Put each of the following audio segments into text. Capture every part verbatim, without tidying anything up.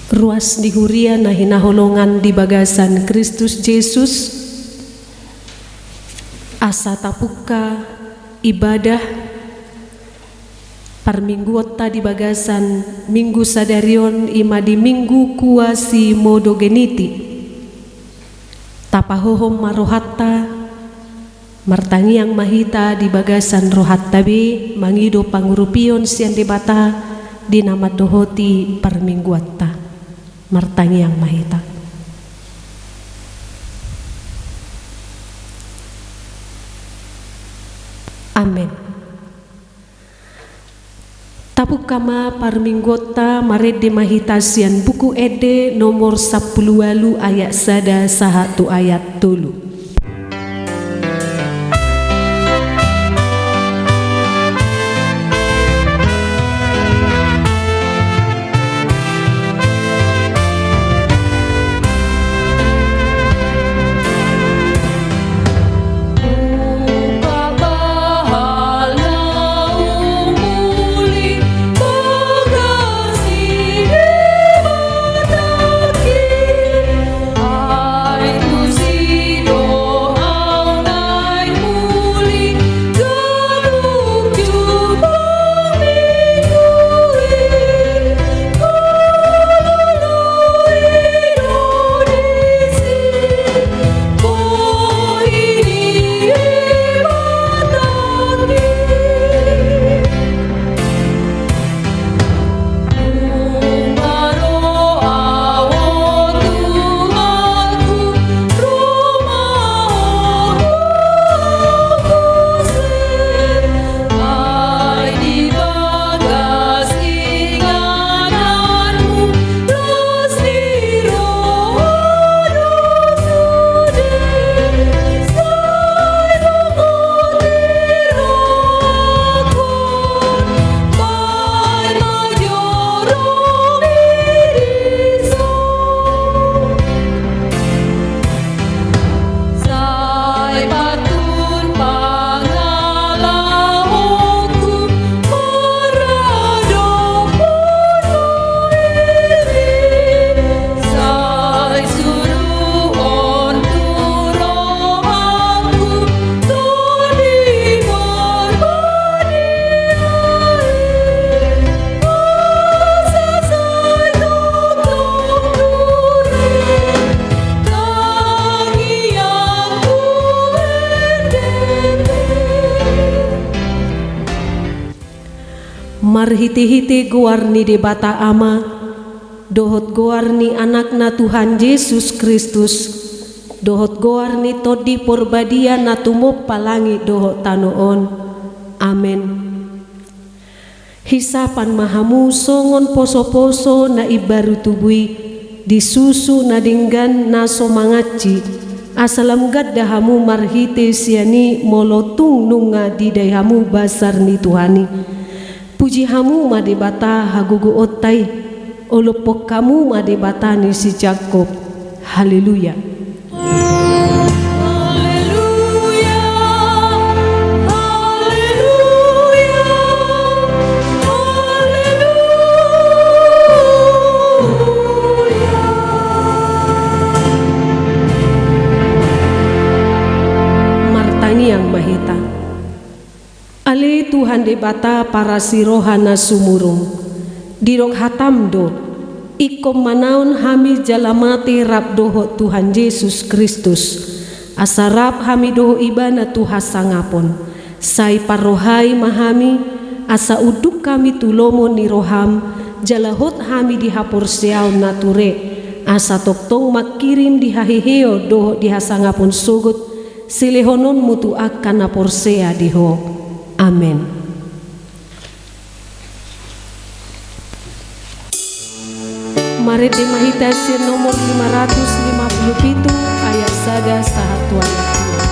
Ruas ni huria na hinaholongan di bagasan Kristus Jesus, asa tapungka ibadah parmingguonta di bagasan minggu sadari on, i ma di Minggu Quasimodogeniti. Tapahohom ma rohanta, martangiang ma hita di bagasan rohanta be, mangido pangurupion sian Debata di na mandohoti parmingguonta. Martangiang ma hita. Amen. Tapungka ma parmingguonta, marende ma hita sian Buku Ende nomor sampulu ualu, ayat sada sahat tu ayat tolu. Marhitehite goar ni Debata Ama, dohot goar ni Anakna Tuhan Jesus Kristus, dohot goar ni Tondi Porbadia na tumompa langit dohot tano on. Amen. Hisapan ma hamu songon posoposo na imbaru tubu i di susu na denggan na so mangansi, asa lam ganda hamu marhite sian i molo tung nunga didai hamu basar ni Tuhan i. Puji hamu ma Debata hagogoonta i, olophon hamu ma Debata ni si Jakob. Haleluya. Haleluya, haleluya, haleluya. Martangiang ma hita. Ale Tuhan Debata parasi roha na sumurung, didok hatam do, ingkon manaon hami jala mate rap dohot Tuhan Jesus Kristus, asa rap hami dohot Ibana tu hasangapon. Sai parrohai ma hami, asa unduk hami tu lomo ni roham, jala hot hami di haporseaon na ture, asa tongtong mangkirim di haheheon dohot di hasangapon sogot, silehononmu tu angka na porsea di Ho. Amen. Marende ma hita sian nomor lima ratus lima puluh pitu, ayat sada sahat tu ayat dua.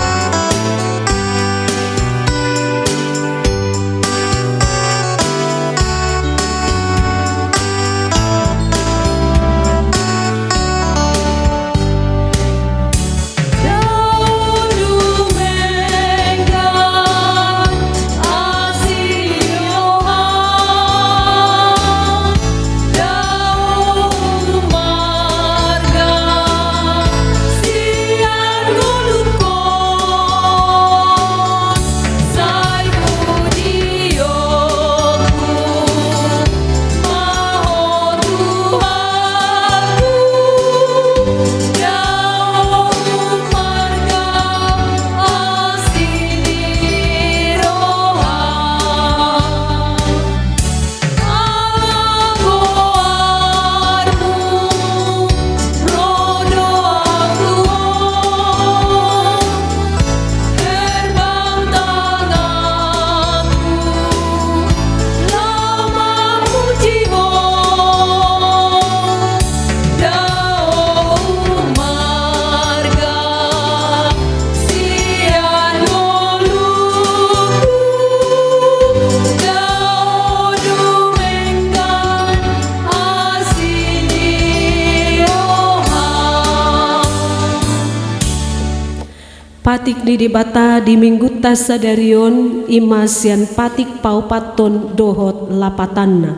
Patik ni Debata di minggunta sadari on i ma sian patik paopathon dohot lapatanna.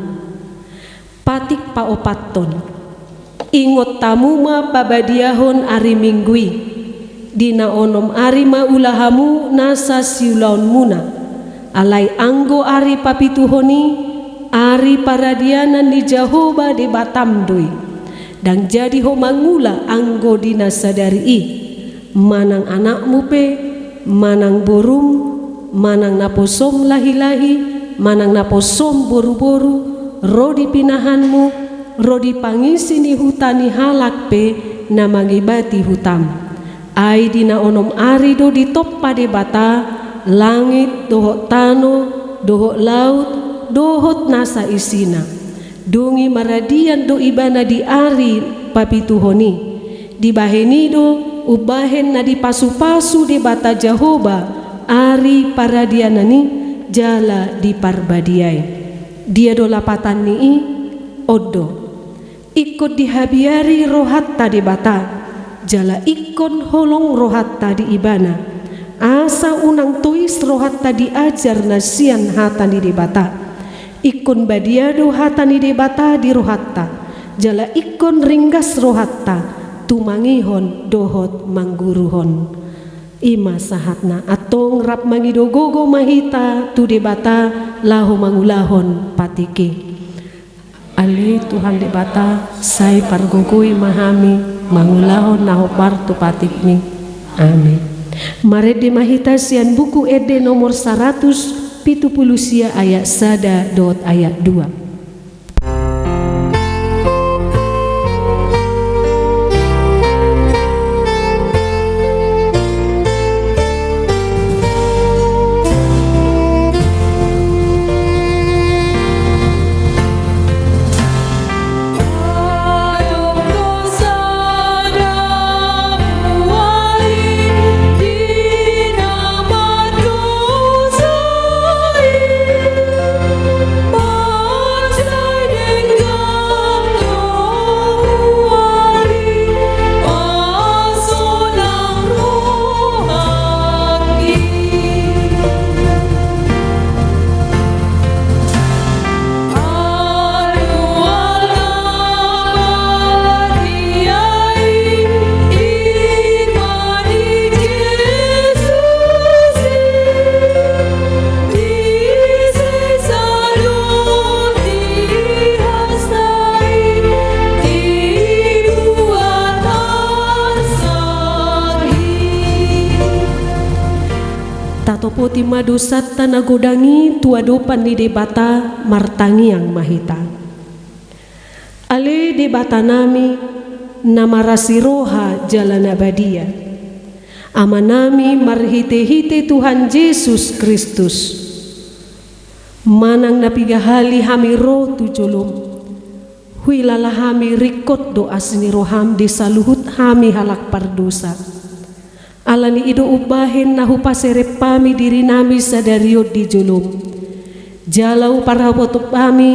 Patik paopathon. Ingot hamu ma pabadiahon ari Minggu i. Di na onom ari ma ula hamu nasa siulaonmuna. Alai anggo ari papituhon i, ari paradianan ni Jahowa Debatam do i. Ndang jadi ho mangula anggo di na sadari i. Manang anakmu pe, manang borum, manang naposom lahilahi, manang naposom boruboru, ro di pinahanmu, ro di pangisi ni huta ni halak pe na mangibati hutam. Ai di na onom ari do ditompa Debata langit dohot tano, dohot laut, dohot nasa isina. Dung i maradian do Ibana di ari papituhon i. Dibahen i do umbahen na dipasupasu Debata Jahowa ari paradianan i jala diparbadiai. Dia do lapatan ni i? On do. Ingkon dihabiari rohanta Debata, jala ingkon holong rohanta di Ibana. Asa unang tois rohanta di ajar na sian hata ni Debata. Ingkon badia do hata ni Debata di rohanta, jala ingkon ringgas rohanta tumangihon dohot mangguruhon. I ma sahatna. Antong rap mangido gogo ma hita tu Debata laho mangulahon patik i. Ale Tuhan Debata, sai pargogoi ma hami mangulahon na hombar tu patikmi. Amin. Marende ma hita sian Buku Ende nomor saratus pitu pulu sia, ayat sada dohot ayat dua. Tatopoti ma dosanta na godang i tu adopan ni Debata, martangiang ma hita. Ale Debatanami, na marasi roha jala na badia, Amanami marhitehite Tuhan Jesus Kristus, manang na piga hali hami ro tu jolom, huilala hami ringkot do asi ni roham di saluhut hami halak pardosa. Ala ni i do umbahen na hupaserep hami dirinami sadari on di jolom. Jala huparhapothon hami,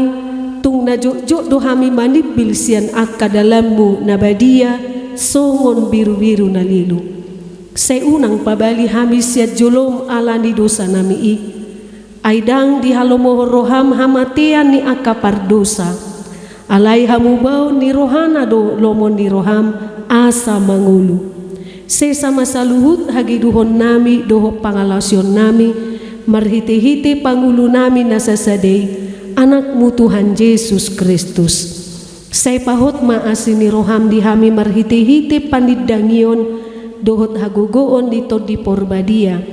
tung na jotjot do hami manimbil sian angka dalanmu na badia songon birubiru na lilu. Sai unang pabali hami sian jolom ala ni dosanami i. Ai ndang dihalomohon roham hamatean ni angka pardosa. Alai hamubaon ni rohana do lomo ni roham asa mangolu. Sesa ma saluhut hageduhonnami dohot pangalaosionnami, marhitehite pangulunami na sasada i, Anakmu Tuhan Jesus Kristus. Sai pahot ma asi ni roham di hami marhitehite panindangion dohot hagogoon ni Tondi Porbadia.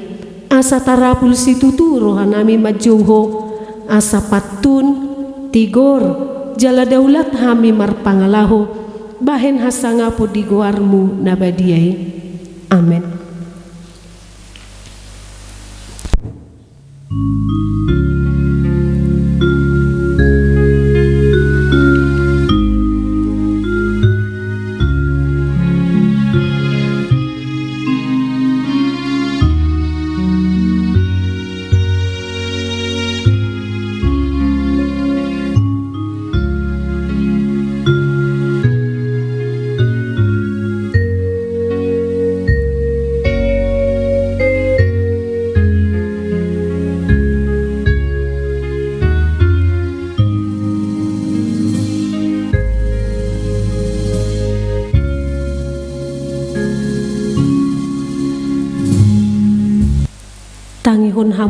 Asa tarapul situtu rohanami manjou Ho, asa pantun, tigor, jala daulat hami marpangalaho, bahen hasangapon di goarmu na badia i. Amen.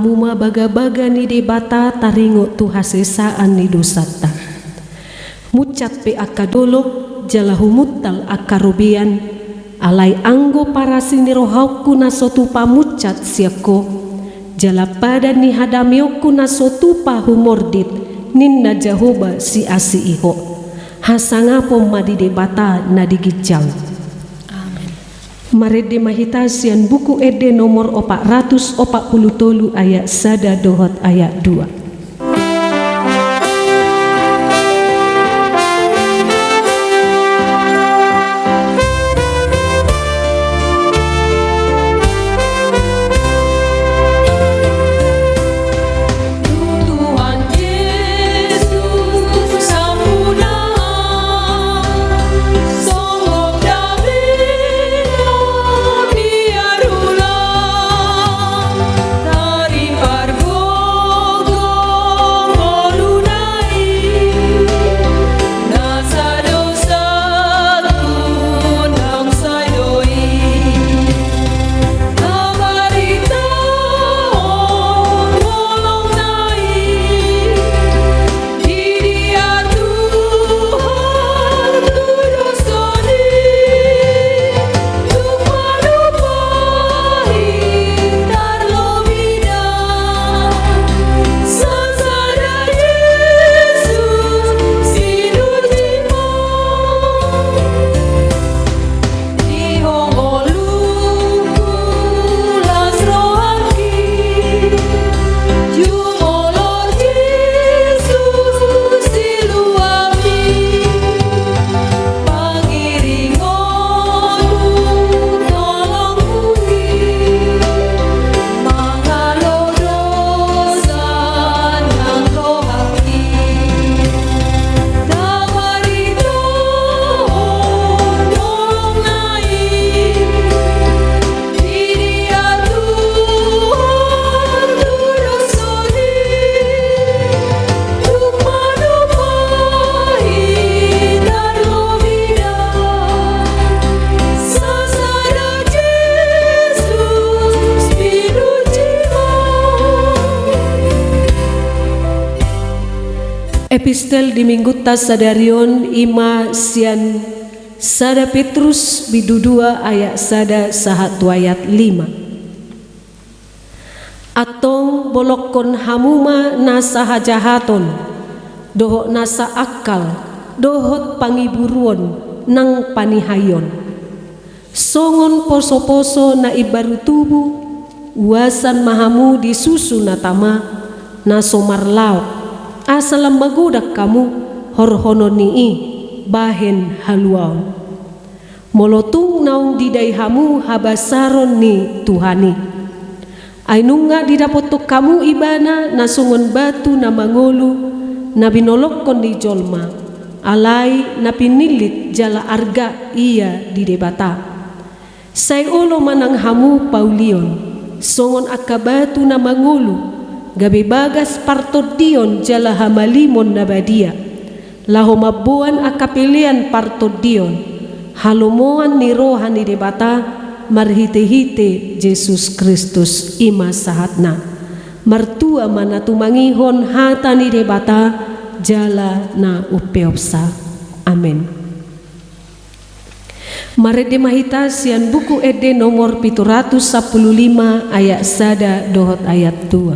Hamu ma bagabaga ni Debata taringot tu hasesaan ni dosanta. Munchat pe angka dolok, jala humuntal angka robean, alai anggo parasi ni rohangku na so tupa munchat sian Ho, jala padan ni hadameonku na so tupa humordit, ninna Jahowa siasi i Ho. Hasangapon ma di Debata na di ginjang. Amen. Marende ma hita sian Buku Ende nomor opat ratus opat pulu tolu ayat sada dohot ayat dua. Tuhan Jesus, ampun songon David, biar ulang tari pargogong ngoluna i. Na sadosa tu naung sai do i. Habaritahon holongna i. Di dia Tuhan tudoshon i. Tung manumpahi tarlobi da. Sasada Jesus pinuji ma. Di ho ngolungku las rohangki. Jumolo Jesus di luami. Pangiringonmu tolongku i. Mangalo dosa nang rohangki. Habaritahon holongna i. Di dia Tuhan tudoshon i. Tung manumpahi tarlobi da. Sasada Jesus pinuji ma. Epistel di minggunta sadari on i ma sian sada Petrus bindu dua ayat sada sahat tu ayat lima. Antong bolongkon hamu ma nasa hajahaton, dohot nasa angkal, dohot pangiburuon nang panihaion. Songon posoposo na imbaru tubu, uasan ma hamu di susu na tama, na so marlaok, asa lam magodang hamu horhonon ni i bahen haluaon. Molo tung naung didai hamu habasaron ni Tuhan i. Ai nunga didapothon hamu ibana na songon batu na mangolu, na binolongkon ni jolma, alai na pinillit jala arga ia di Debata. Sai olo ma nang hamu paulion, songon angka batu na mangolu, gabe bagas partondion jala hamalimon na badia. Laho mamboan angka pelean partondion, halomoan ni roha ni Debata, marhitehite Jesus Kristus i ma sahatna. Martua ma na tumangihon hata ni Debata, jala na umpeopsa. Amen. Marende ma hita sian Buku Ende nomor pitu ratus sampulu lima ayat sada dohot ayat dua.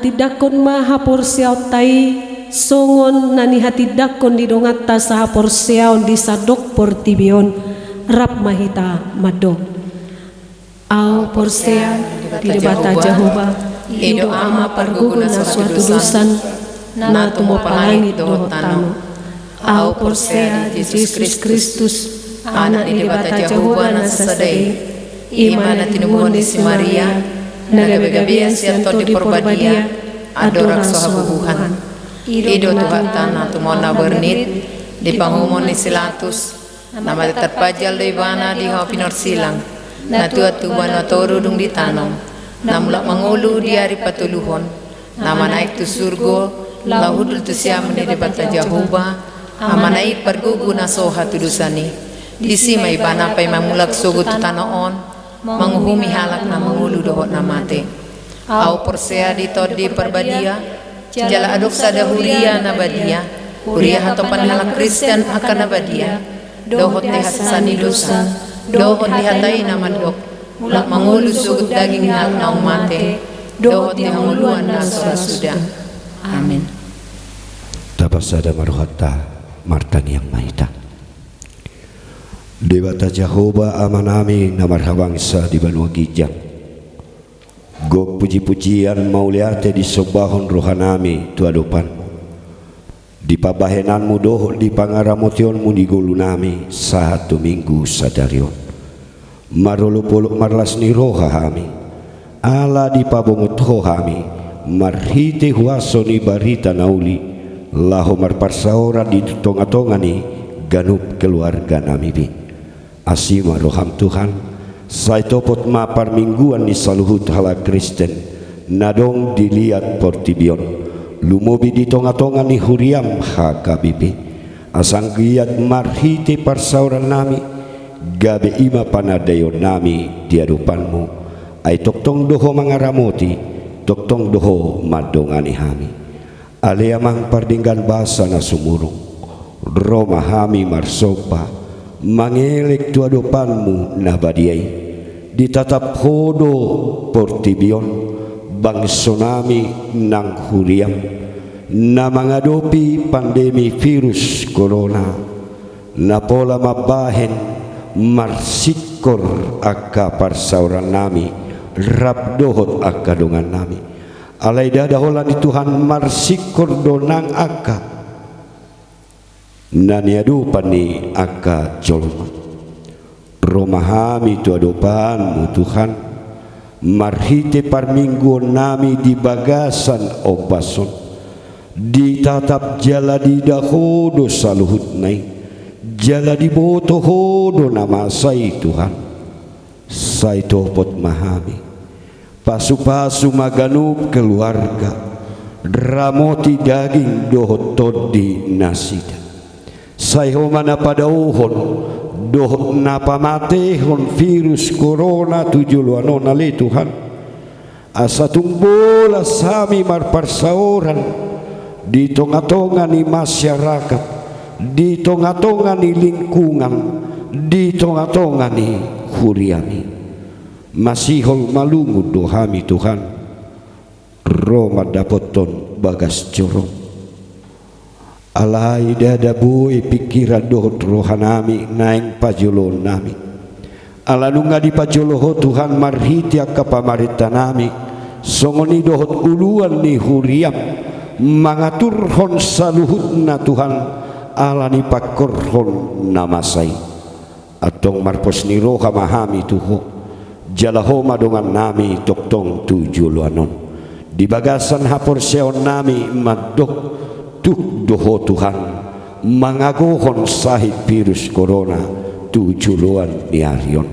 Tindangkon ma haporseaonta i songon na nihatindangkon ni donganta sahaporseaon di sandok portibi on. Rap ma hita mandok. Ahu porsea di Debata Jahowa, i do Ama pargogo na so hatudosan, na tumompa langit dohot tano. Ahu porsea di Jesus Kristus, Anak ni Debata Jahowa na sasada i, i ma na tinubuhon ni si Maria, na gabegabean sian Tondi Porbadia, andorang so habubuhan. I do Tuhanta na tumompa na borngin, di panguhumon ni si Pilatus, na mate tarpajal do ibana di hau pinorsilang, na tuat tu banua toru dung ditanom, na mulak mangolu di ari patoluhon, na manaek tu surgo, laho hundul tu siamun ni Debata Jahowa, Amana i pargogo na so hatudosan i. Disi ma ibana paima mulak sogot tu tano on, manguhumi halak na mangolu dohot na mate. Ahu porsea di Tondi Parbadia, jala adong sada huria na badia, huria hatopan ni halak Kristen angka na badia, dohot di hasesaan ni dosa, dohot di hata i na mandok, mulak mangolu sogot daging ni halak naung mate, dohot di hangoluan na so ra suda. Amin. Tapasada ma rohanta, martangiang ma hita. Debata Jahowa Amanami na marhabangsa di banua ginjang, gok pujipujian mauliate disombahon rohanami tu adopanMu, di pambahenanMu dohot di pangaramotionMu di ngolunami sahat tu Minggu sadari on. Marolopolop marlas ni roha hami, ala dipabongot Ho hami marhite huaso ni barita na uli, laho marparsaoran di tongatonga ni ganup keluarganami be. Asi ma rohaM Tuhan, sai topot ma parmingguan ni saluhut halak Kristen na adong di liat portibi on, lumobi di tongatonga ni huriaM H K B P. Asa anggiat marhite parsaorannami, gabe i ma panandaionnami di adopanMu. Ai tongtong do Ho mangaramoti, tongtong do Ho mandongani hami. Ale Amang pardenggan basa na sumurung, ro ma hami marsomba, mangelek tu adopanMu na badia i. Ditatap Ho do portibi on, bangsonami nang huriaM, na mangadopi pandemi virus corona, na pola mambahen marsingkor angka parsaorannami rap dohot angka dongannami. Alai ndada holan i Tuhan, marsingkor do nang angka na niadopan ni angka jolma. Ro ma hami tu adopanMu Tuhan, marhite parmingguonnami di bagasan ombas on. Ditatap jala diida Ho do saluhutna i, jala diboto Ho do na masa i Tuhan. Sai topot ma hami, pasupasu ma ganup keluarga, ramoti daging dohot tondi nasida. Sai Ho ma na padaohon dohot na pamatehon virus corona tu joloan on ale Tuhan. Asa tung bolas hami marparsaoran di tongatonga ni masyarakat, di tongatonga ni lingkungan, di tongatonga ni huriaMi. Masihol malungun do hami Tuhan, ro mandapothon bagas joroM. Alai ndada boi pingkiran dohot rohanami naeng pajoloonnami. Ala nunga dipajolo Ho Tuhan marhite angka pamarentanami, songon i dohot uluan ni huriaM, mangaturhon saluhutna Tuhan, ala ni pangkorhon na masa i. Antong marpos ni roha ma hami tu Ho, jala Ho ma dongannami tongtong tu joloan on. Di bagasan haporseaonnami mandok, tuk do Ho Tuhan, mangagohon sahit virus corona tu joloan ni ari on.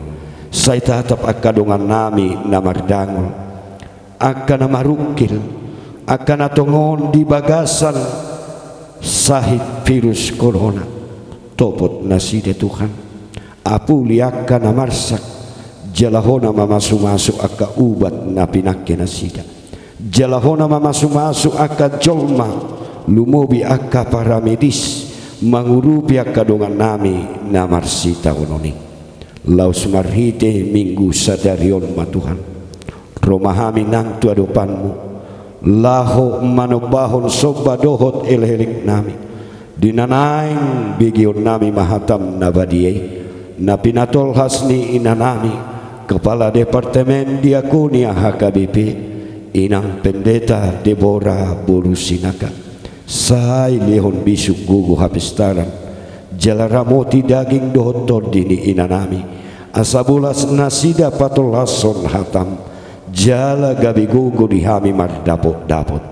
Sai tatap angka dongannami na mardangol, angka na marungkil, angka na tongon di bagasan sahit virus corona. Topot nasida Tuhan. Apuli angka na marsak, jala Ho na mamasumasu angka ubat na pinangke nasida. Jala Ho na mamasumasu angka jolma, lumobi angka paramedis, mangurupi angka dongannami na marsitaonon i. Laos marhite Minggu sadari on ma Tuhan, ro ma hami nang tu adopanMu, laho manombahon somba dohot elekelek nami. Di na naeng begeon nami ma hatam na badia i, na pinatolhas ni inanami, kepala departemen diakonia H K B P, Inang Pendeta Deborah boru Sinaga. Sai lehon bisuk gogo hapistaran, jala ramoti daging dohot tondi ni inanami, asa bolas nasida patolhashon hatam, jala gabe gogo di hami mardapotdapot.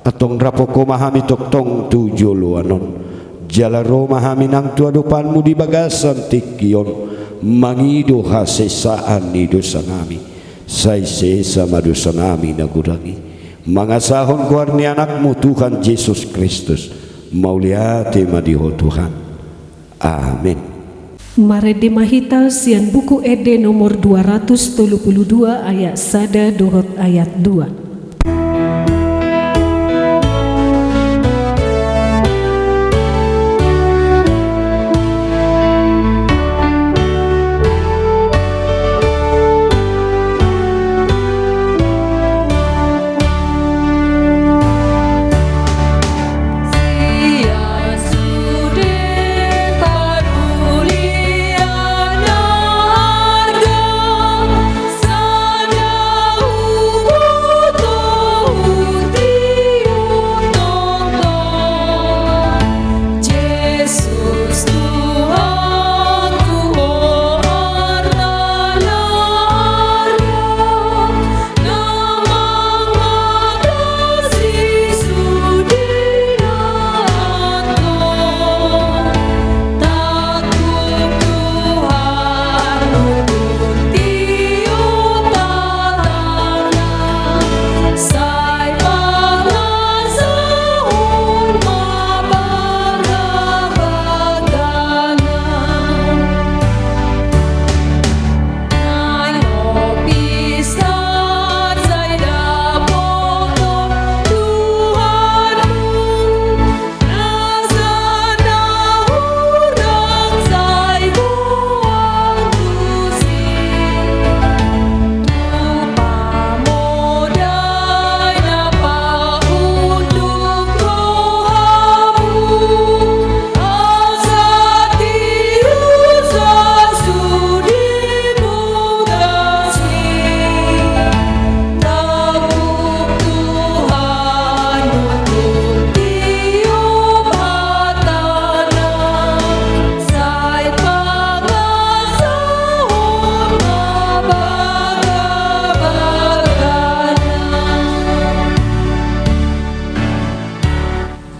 Antong raphon Ho ma hami tongtong tu joloan on, jala ro ma hami nang tu adopanMu di bagasan tingki on, mangido hasesaan ni dosanami. Sai sesa ma dosanami na godang i, mangasahon goar ni AnakMu Tuhan Jesus Kristus. Mauliate ma di Ho Tuhan. Amen. Marende ma hita sian Buku Ende nomor dua ratus tolu pulu dua, ayat sada dohot ayat dua.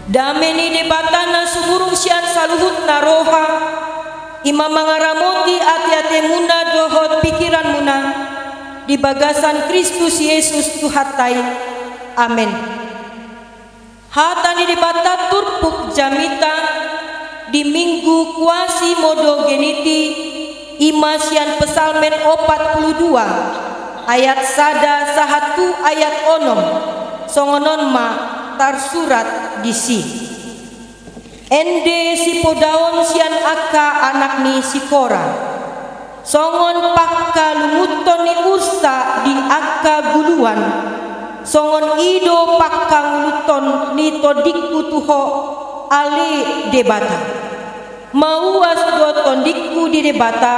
Dame ni Debata na sumurung sian saluhut na roha, i ma mangaramoti ateatemuna dohot pikiranmuna di bagasan Kristus Jesus Tuhanta i. Amen. Hata ni Debata turpuk jamita di Minggu Quasimodogeniti, i ma sian Psalmen opat pulu dua, ayat sada sahat tu ayat onom, songon on ma tarsurat disi. Ende sipodaon sian angka anak ni si Kora, songon pangkalungunhon ni ursa di angka guluan, songon i do pangkalungunhon ni tondingku tu Ho, ale Debata. Mauas do tondingku di Debata,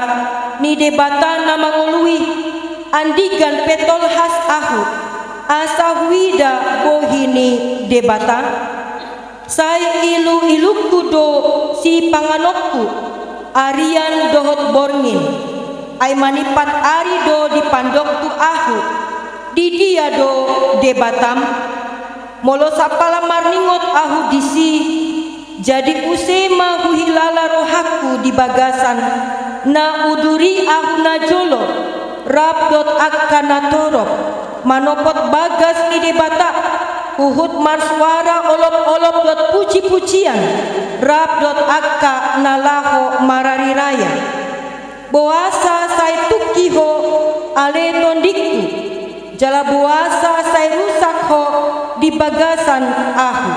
ni Debata na mangoloi, andigan pe tolhas ahu, asa huida bohi ni Debata. Sai iluilungku do sipanganonku, arian dohot borngin. Ai manimpat ari do dipandok tu ahu, di dia do Debatam? Molo sampala marningot ahu disi, jadi use ma huhilala rohangku di bagasan na uduri ahu najolo, rap dohot angka natorop, manopot bagas ni Debata, huhut marsuara olopolop dohot pujipujian, rap dohot angka na laho marariraya. Boasa sai tungki ho, ale tondingku, jala boasa sai rusak ho di bagasan ahu?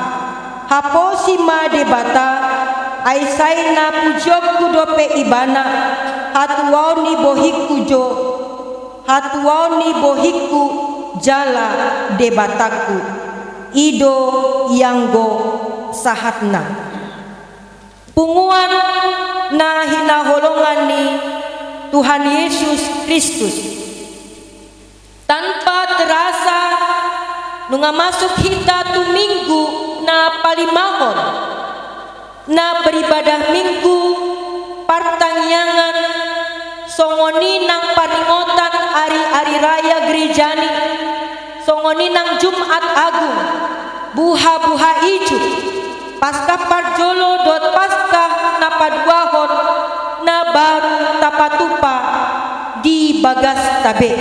Haposi ma Debata, ai sai na pujionku dope Ibana, hatuaon ni bohingku jo, hatuaon ni bohingku jala Debatangku. I do ianggo sahatna. Punguan na hinaholongan ni Tuhan Yesus Kristus. Tanpa terasa, nunga masuk hita tu minggu na palimahon, na beribadah Minggu, partangiangan, songon i nang paringotan ari-ari raya gerejani, songon i nang Jumat Agung, buha-buha ijuk, Paskah parjolo dohot Paskah na paduahon na baru tapatupa di bagasta be.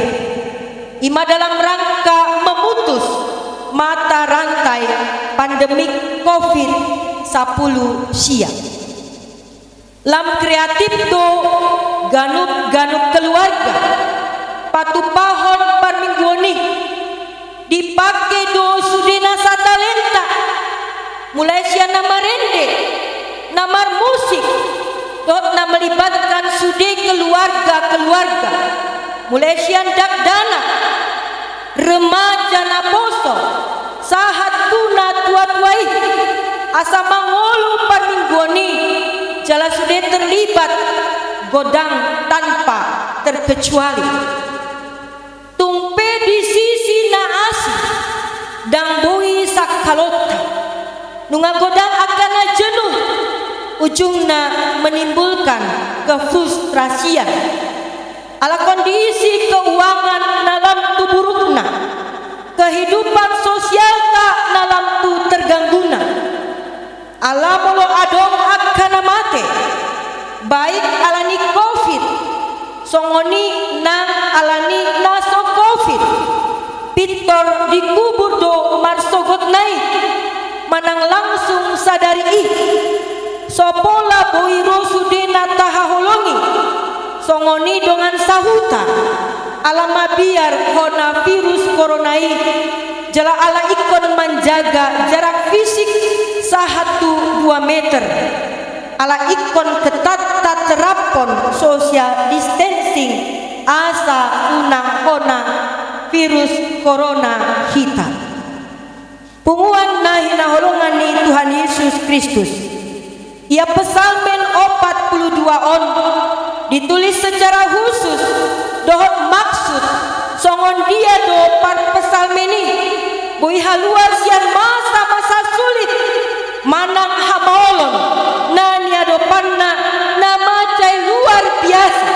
I ma dalam rangka memutus mata rantai pandemi covid sampulu sia. Lam kreatif do ganup-ganup keluarga patupahon parmingguon i. Dipake do sude na satalenta, mulai sian na marende, na marmusik, dohot na melibatkan sude keluarga-keluarga, mulai sian dakdanak, remaja, naposo, sahat tu na tua-tua i, asa mangolu parmingguon i, jala sude terlibat godang tanpa terkecuali. Tung pe di sisi na asing, ndang boi sangkalonta, nunga godang angka na jenuh, ujungna menimbulkan kefrustrasian. Ala kondisi keuangan na lam tu burukna, kehidupan sosialta na lam tu tergangguna. Ala molo adong angka na mate, baik ala ni covid, songon i nang ala ni na so covid, pintor dikubur do marsogotna i, manang langsung sadari i. So pola boi ro sude na tahaholongi, songon i dongan sahuta, ala mabiar hona virus corona i, jala ala ingkon manjaga jarak fisik sahat tu dua meter, ala ingkon ketat taterapkon social distancing, asa unang hona virus corona hita. Punguan na hinaholongan ni Tuhan Yesus Kristus. Ia Psalmen opat pulu dua on ditulis secara khusus dohot maksud songon dia do parpsalmen i boi haluar sian masa-masa sulit manang hamaolon na niadopanna na mansai luar biasa,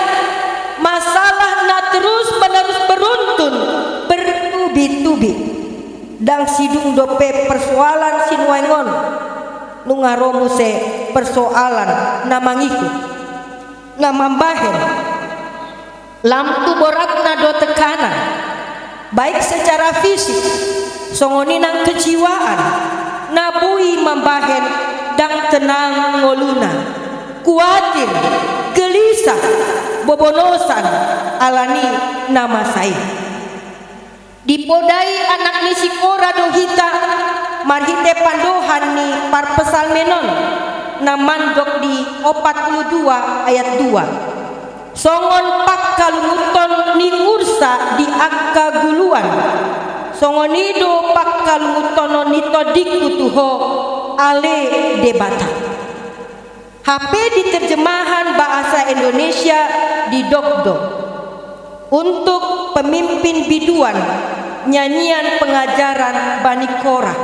masalah na terus-menerus beruntun bertubi-tubi. Ndang sidung dope persoalan sinuaeng on, nunga ro muse persoalan na mangihut, na mambahen lam tu boratna do tekanan, baik secara fisik, songon i nang kejiwaan, na boi mambahen ndang tenang ngoluna, kuatir, gelisah, bobonosan, ala ni na masa i. Dipodai anak ni si Kora do hita marhite pandohan ni parpsalmen on, na mandok di opat pulu dua ayat dua. Songon pangkalunguton ni ursa di angka guluan, songon i do pangkalungutonon ni tondingku tu Ho, ale Debata. Hape di terjemahan bahasa Indonesia didok do, untuk pemimpin biduan, nyanyian pengajaran bani Kora.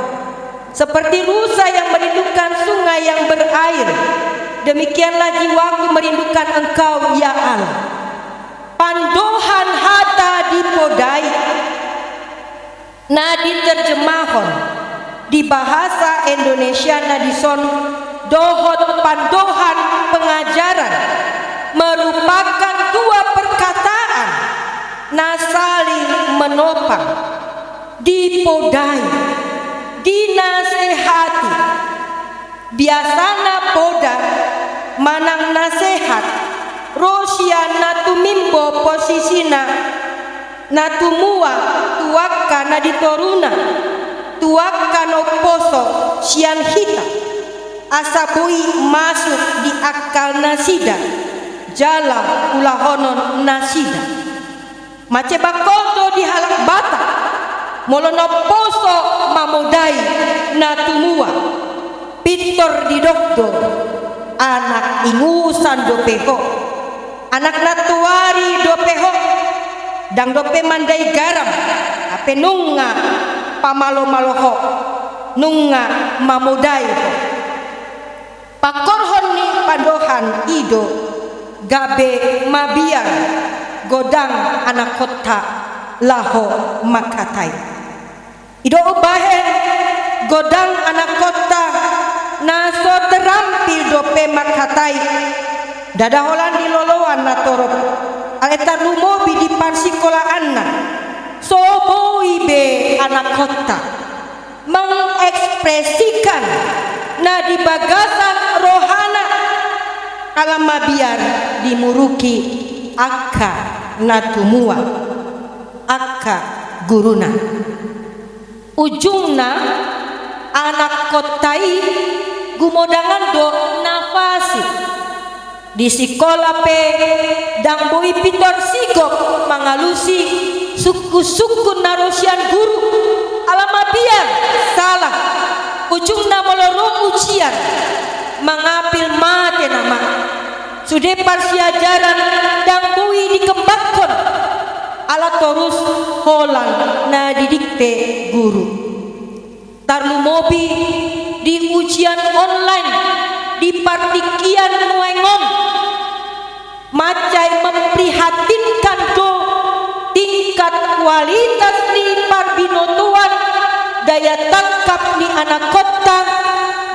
Seperti rusa yang merindukan sungai yang berair, demikianlah jiwaku merindukan Engkau, ya Allah. Pandohan hata dipodai. Na diterjemahon di bahasa Indonesia na dison dohot pandohan pengajaran merupakan dua perkataan na saling menopang, dipodai, dinasehati. Biasana poda manang nasehat ro sian na tumimbo posisina, na tumua tu angka na di toruna, tu angka na umposo sian hita, asa boi masuk di akal nasida jala ulahonon nasida. Mansai bangkol do di halak Batak, Molo na umposo mamodai na tumua, pintor didok do, anak ingusan dope ho. Anak nantoari dope ho, ndang dope mandai garam, hape nunga pamalomalo ho, nunga mamodai ho. Pangkorhon ni pandohan i do gabe mabiar godang anakhonta laho mangkatai. I do umbahen godang anakhonta na so terampil dope mangkatai, ndada holan di loloan na torop, alai tarlumobi di parsikolaanna, so boi be anakhonta mengekspresikan na di bagasan rohana, ala mabiar dimuruki angka na tumua, angka guruna. Ujungna, anakhonta i gumodangan do na fasik. Di sikola pe ndang boi pintor sigop mangalusi sungkunsungkun na ro sian guru, ala mabiar sala. Ujungna molo ro ujian, mangapil mate nama. Sude parsiajaran ndang boi dikembangkon, ala torus holan na didikte guru. Tarlumobi di ujian online di partingkian nuaeng on, mansai memprihatinkan do tingkat kualitas ni parbinotoan daya tangkap ni anakhonta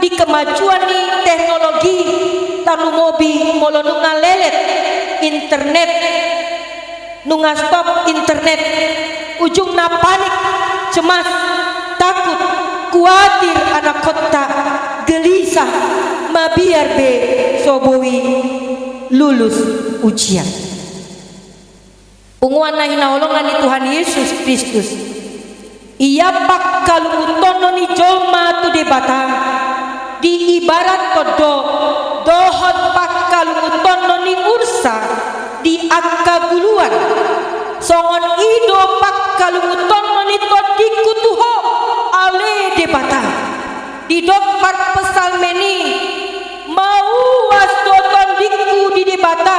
di kemajuan ni teknologi, tarlumobi molo nunga lelet internet. Nunga stop internet, ujungna panik, cemas, takut, kuatir anakhonta, gelisah, mabiar be so boi lulus ujian. Punguan na hinaholongan ni Tuhan Yesus Kristus. Ia pangkalunguton ni jolma tu Debata diibarathon do dohot pangkalunguton ni ursa di angka guluan. Songon i do pangkalunguton ni tondingku tu ho, ale Debata. Didok parpsalmen i, mauas do tondingku di Debata,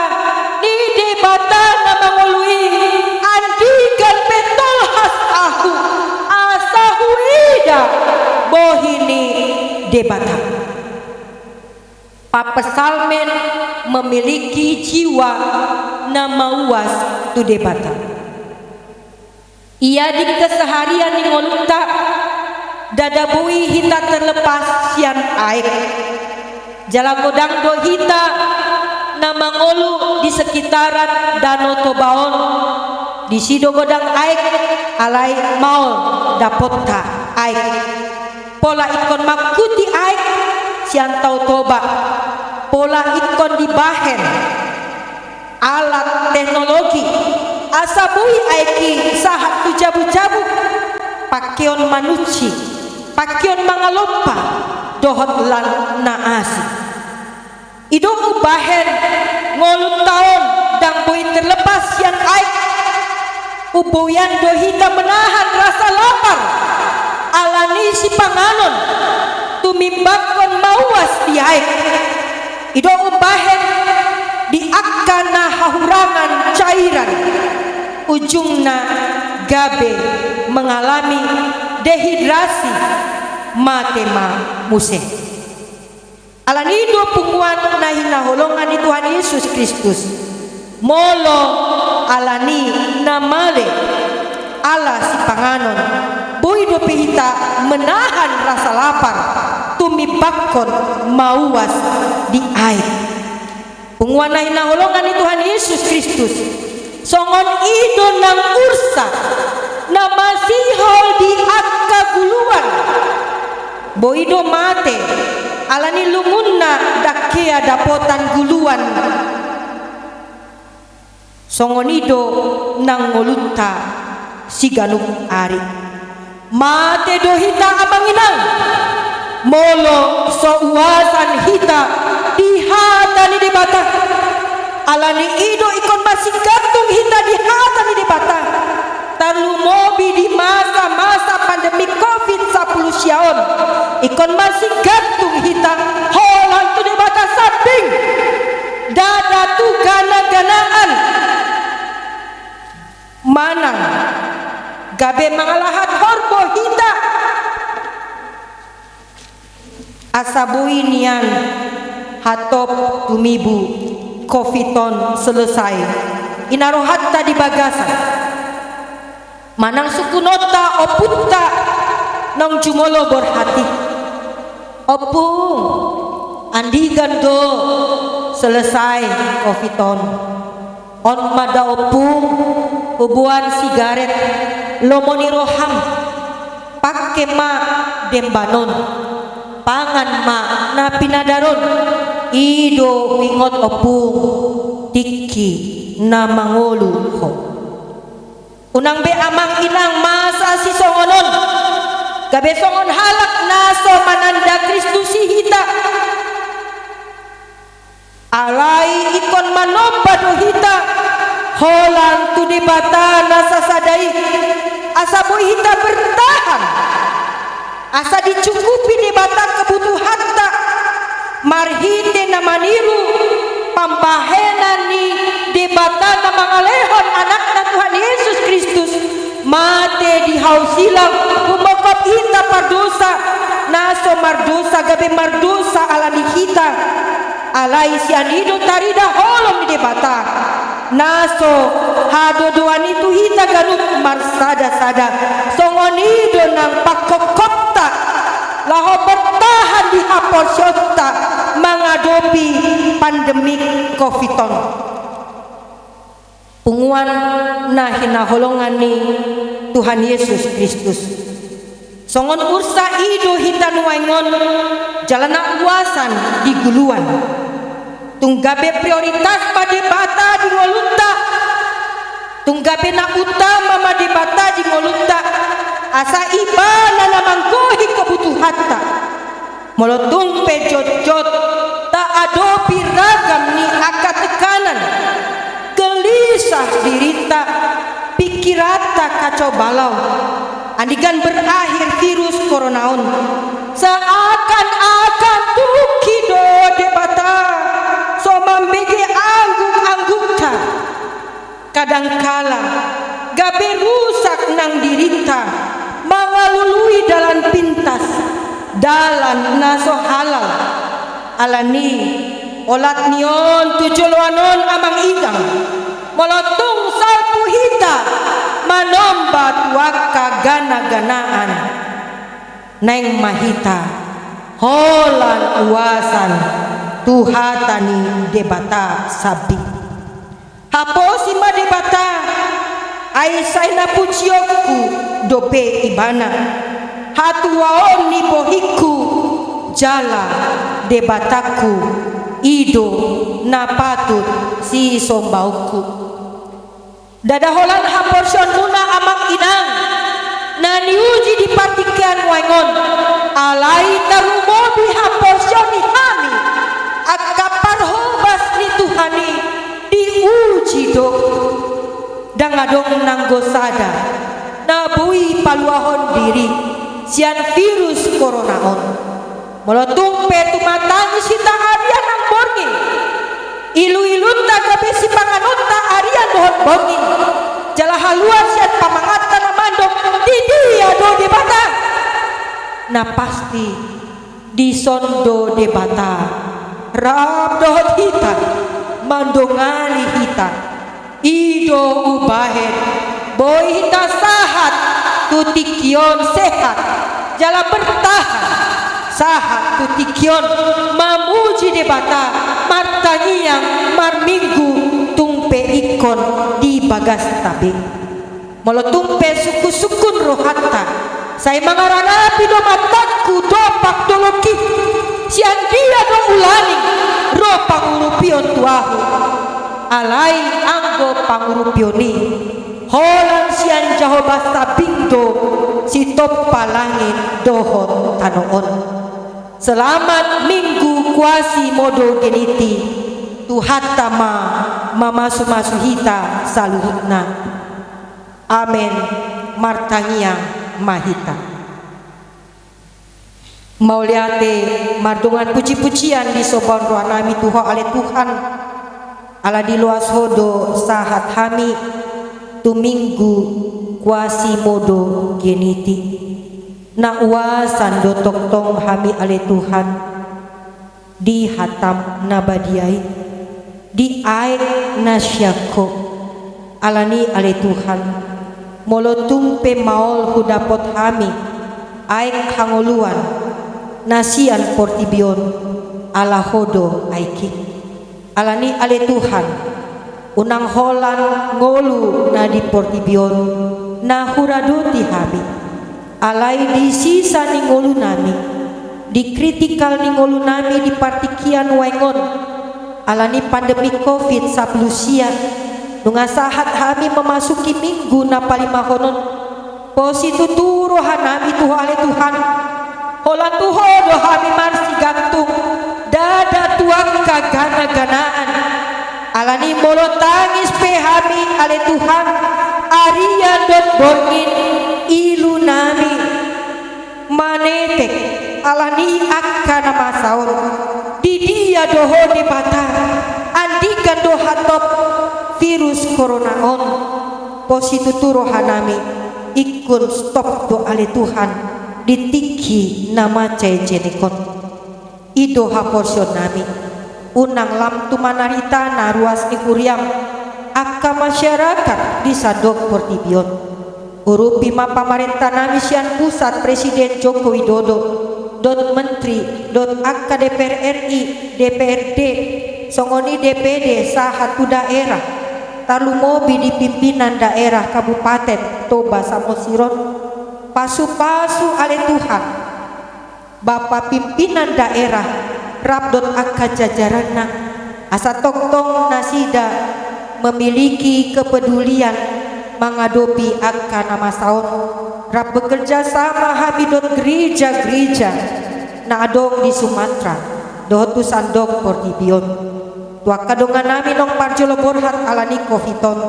di Debata na mangolu i, andigan pe tolhas ahu, asa huida bohi ni Debata. Parpsalmen memiliki jiwa na mauas tu Debata. Ia di keseharian ni ngolunta, ndada boi hita terlepas sian aek. Jala godang do hita na mangolu di sekitaran Danau Toba on. Disi do godang aek, alai maol dapotta aek. Pola ingkon mangkuti aek sian Tao Toba, pola ingkon dibahen alat teknologi, asa boi aek i sahat tu jabujabu, pangkeon manunsi, pangkeon mangalompa, dohot lan na asing. I do umbahen ngolunta on ndang boi terlepas sian aek. Umboian do hita menahan rasa lapar ala ni sipanganon, tumimbanghon mauas di aek. I do umbahen di angka na hahurangan cairan, ujungna gabe mengalami dehidrasi, mate ma muse. Ala ni i do punguan na hinaholongan ni Tuhan Yesus Kristus, molo ala ni na male ala sipanganon, boi dope hita menahan rasa lapar, tumimbanghon mauas di aek. Punguan na hinaholongan ni Tuhan Yesus Kristus, songon i do nang ursa na masihol di angka guluan, boi do mate ala ni lungunna ndang hea dapotan guluan. Songon i do nang ngolunta siganup ari. Mate do hita amang inang, molo so uasan hita di hata ni Debata. Ala ni i do ingkon masinggantung hita di hata ni Debata. Tarlumobi di masa-masa pandemi covid sampulu sia on, ingkon ma sigantung hita holan tu Debata sambing, ndada tu gana-ganaan, manang gabe mangalahat horbo hita. Asa boi nian hatop tumibu covid on selesai, i na rohanta di bagasan. Manang sungkunonta ompunta naung jumolo borhat i. Ompung, andigan do selesai covid on? On ma da ompung, huboan sigaret, lomo ni roham, pangke ma demban on, pangan ma na pinadar on, i do huingot ompung, tingki na mangolu ho. Unang be amang inang masa sisongon on, gabe songon halak na so mananda Kristus i hita. Alai ingkon manomba do hita holan tu Debata na sasada i, asa boi hita bertahan, asa dicukupi Debata kebutuhanta, marhite na maniru pambahenan ni Debata na mangalehon Anakna Tuhan Jesus Kristus, mate di hau silang, humongkop hita pardosa, na so mardosa gabe mardosa ala ni hita. Alai sian i do tarida holong ni Debata, na so hadodoan i tu hita ganup marsada-sada. Songon i do nang pangkopkopta laho bertahan di haporseaonta mangadopi pandemi covid on. Punguan na hinaholongan ni Tuhan Jesus Kristus, songon ursa i do hita nuaeng on jala na uasan di guluan. Tung gabe prioritas ma Debata di ngolunta, tung gabe na utama ma Debata di ngolunta, asa Ibana na manggohi kebutuhanta. Molo tung pe jotjot taadopi ragam ni angka tekanan, gelisah dirinta, pingkiranta kacau balau, andigan berakhir virus corona on, seakan-akan tungki do Debata so mambege angguk-anggukta. Kadangkala gabe rusak nang dirinta mangalului dalan pintas, dalan na so halal. Alani i, olat ni on tu joloan on amang inang, molo tung salpu hita manomba tu angka gana-ganaan, naeng ma hita holan uasan tu hata ni Debata sambing. Haposi ma Debata, ai sai na pujionku dope Ibana. Hatuaon ni bohingku jala Debatangku, i do na patut sisombaonku. Ndada holan haporseaonmuna amang inang na niuji di partingkian nuaeng on, alai tarlumobi haporseaon ni hami angka parhobas ni Tuhan i diuji do. Ndang adong nanggo sada na boi paluahon diri sian virus corona on. Molo tung pe tumatangis hita arian nang borngin, ilu-ilunta gabe sipanganonta arian dohot borngin, jala haluar sian pamanganta na mandok, di dia do Debata? Na pasti, dison do Debata rap dohot hita, mandongani hita. I do umbahen boi hita sahat tu tingki on, sehat jala bertahan, sahat tu tingki on mamuji Debata, martangiang, marminggu, tung pe ingkon di bagasta be. Molo tung pe sungkun-sungkun rohanta, sai mangaranapi do matangku dompak dolokki, sian dia do ulaning ro pangurupion tu ahu. Alai anggo pangurupion i holan sian Jahowa sambing do, sitompa langit dohot tano on. Selamat Minggu Quasimodogeniti. Tuhanta ma mamasu-masu hita saluhutna. Amen. Martangiang ma hita. Mauliate, mardongan puji-pujian disomba rohanami tu Ho ale Tuhan, ala diloas Ho do sahat hami tu Minggu Quasimodogeniti. Na uasan do tongtong hami ale Tuhan, di hataM na badia i, di aek na sian Ho. Alani ale Tuhan, molo tung pe maol hudapot hami aek hangoluan na sian portibi on, ala Ho do aek i. Alani ale Tuhan, unang holan ngolu na di portibi on na huradoti hami. Alai di sisa ni ngolunami, di kritikal ni ngolunami di partingkian nuaeng on, alani pandemi covid sampulu sia, nunga sahat hami mamasuki Minggu na palimahon on. Posi tutu rohanami tu Ho ale Tuhan. Holan tu Ho do hami marsigantung, ndada tu angka gana-ganaan. Alani molo tangis pe hami ale Tuhan, arian dohot borngin ilunami manetek, alani angka na masa on. Didia do Ho Debata, andigan do hatop virus corona on. Posi tutu rohanami, ingkon stop do ale Tuhan di tingki na mansai jenek on. I do haporseaonnami, unang lam tu manarita na ruas ni huriaM, angka masyarakat di sandok portibi on. Urupi ma pamarentanami sian pusat, Presiden Joko Widodo, dohot menteri, dohot angka D P R R I, D P R D, songon i D P D sahat tu daerah, tarlumobi di pimpinan daerah Kabupaten Toba Samosir on. Pasu-pasu ale Tuhan Bapa pimpinan daerah rap dohot angka jajaranna, asa tongtong nasida memiliki kepedulian mangadopi angka na masa on. Rap bekerja sama hami dohot gereja-gereja na adong di Sumatera dohot tu sandok portibi on. Tu angka dongannami naung parjolo borhat alani covid on,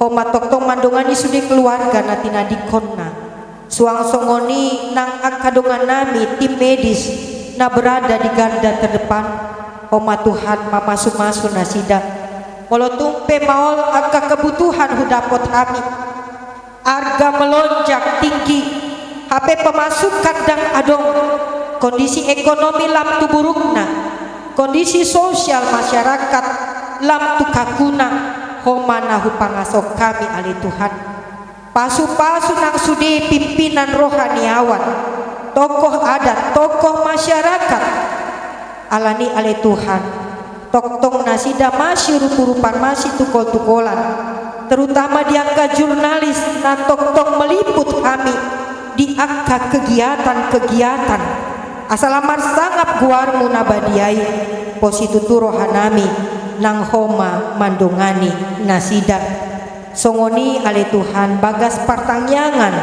Ho ma tongtong mandongani sude keluarga na tinadinghonna. Suang songon i nang angka dongannami tim medis na berada di garda terdepan, Ho ma Tuhan mamasu-masu nasida. Molo tung pe maol angka kebutuhan hudapot hami, arga melonjak tinggi, hape pemasukan ndang adong, kondisi ekonomi lam tu burukna, kondisi sosial masyarakat lam tu kaguna, Ho ma na hupangasahon hami ale Tuhan. Pasu-pasu nang sude pimpinan rohaniawan, tokoh adat, tokoh masyarakat. Alani ale Tuhan, tongtong nasida masiurup-urupan, masitungkol-tungkolan, terutama di angka jurnalis na tongtong meliput hami di angka kegiatan-kegiatan. Asa lam marsangap goarmu na badia i, posi tutu rohanami nang Ho ma mandongani nasida. Songon i ale Tuhan, bagas partangiangan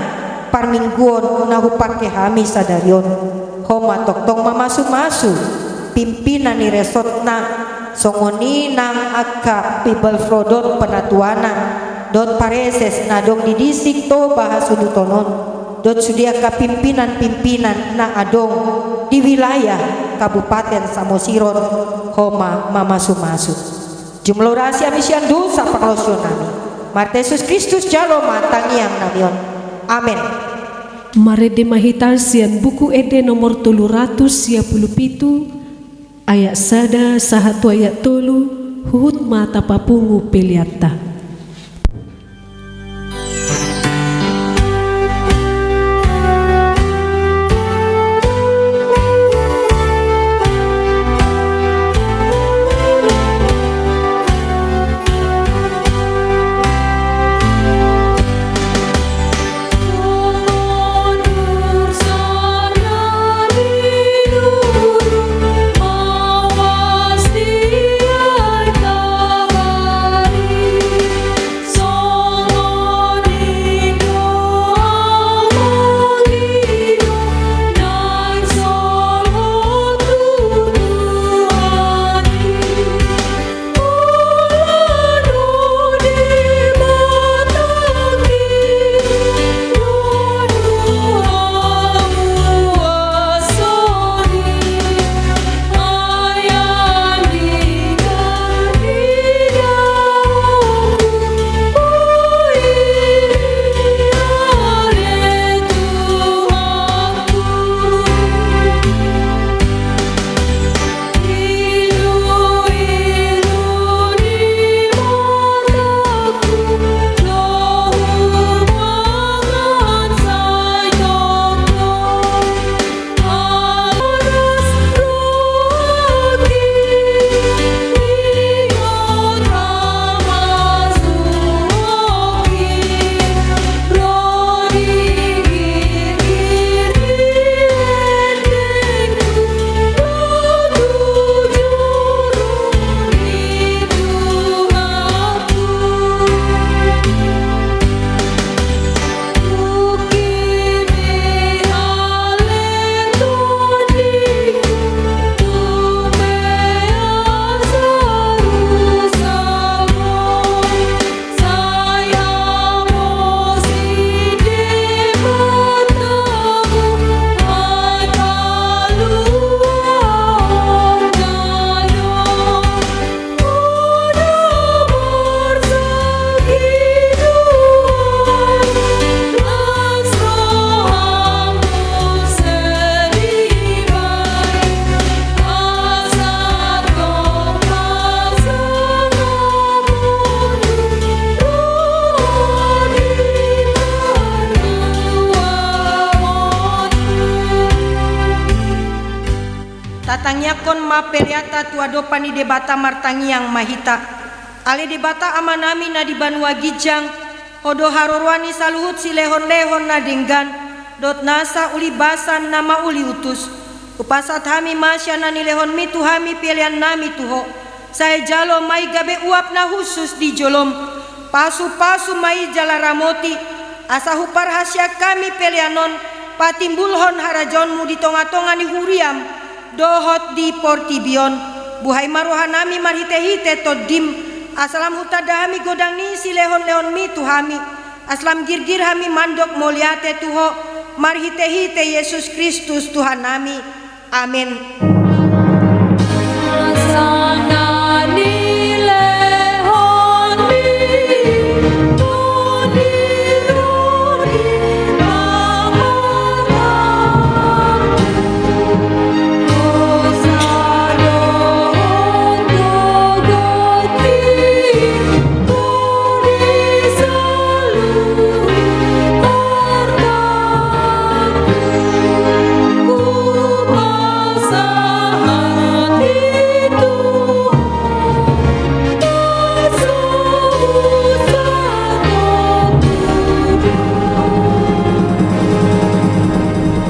parmingguon na hupangke hami sadari on, Ho ma tongtong mamasu-masu pimpinan ni resortna, songon i nang angka Bible Flood on penatuana, dohot pareses na adong di distrik Toba hasuhuton on, dohot sude angka pimpinan-pimpinan na adong di wilayah Kabupaten Samosir on, Ho ma mamasu-masu. Jumolo rasi hami sian dosa pangalaosionnami. Marhite Jesus Kristus jalo ma tangiangnami on. Amen. Marende ma hita sian Buku Ende nomor tolu ratus sia pulu pitu, ayat sada sahat tu ayat tolu, huhut ma tapapungu peleanta. Kon ma peleanta tu adopan ni Debata. Martangiang ma hita. Ale Debata Amanami na di banua ginjang, Ho do haroroan ni saluhut silehonlehon na denggan dohot nasa ulibasan na mauliutus. Hupasahat hami ma sian na nilehonMi tu hami peleannami tu Ho. Sai jalo ma i gabe uap na hushus di joloM. Pasupasu ma i jala ramoti, asa huparhaseang hami pelean on patimbulhon harajaonMu di tongatonga ni huriaM dohot di portibi on. Buhai ma rohanami marhitehite TondiM, asa lam hutanda hami godang ni silehonlehonMi tu hami, asa lam girgir hami mandok mauliate tu Ho, marhitehite Jesus Kristus Tuhannami. Amen.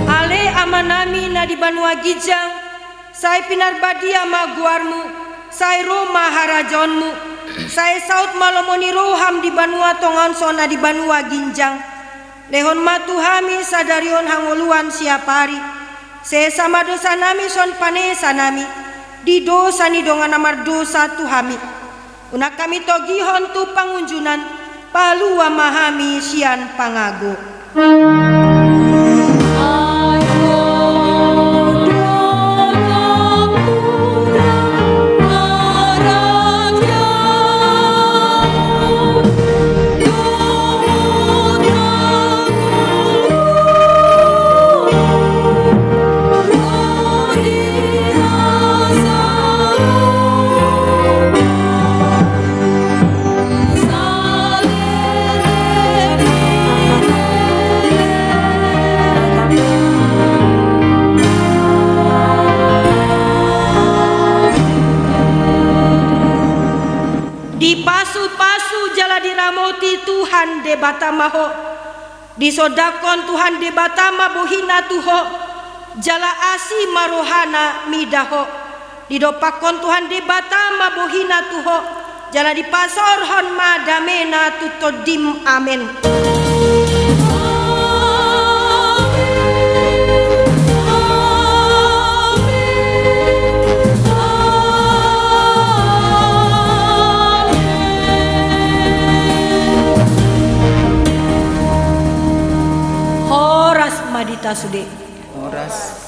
Ale Amanami na di banua ginjang, sai pinarbadia ma goarMu, sai ro ma harajaonMu, sai saut ma lomo ni rohaM di banua tonga on so na di banua ginjang. Lehon ma tu hami sadari on hangoluan siapari. Sesa ma dosanami songon panesanami di dosa ni dongan na mardosa tu hami. Unang hami togihon tu pangunjunan, palua ma hami sian pangago. Dipasupasu jala diramoti Tuhan Debata ma ho. Disondangkon Tuhan Debata ma bohiNa tu ho, jala asi ma rohaNa mida ho. Didompakkon Tuhan Debata ma bohiNa tu ho, jala dipasaorhon ma dameNa tu tondiM. Amen. Horas ma di hita sude. Horas.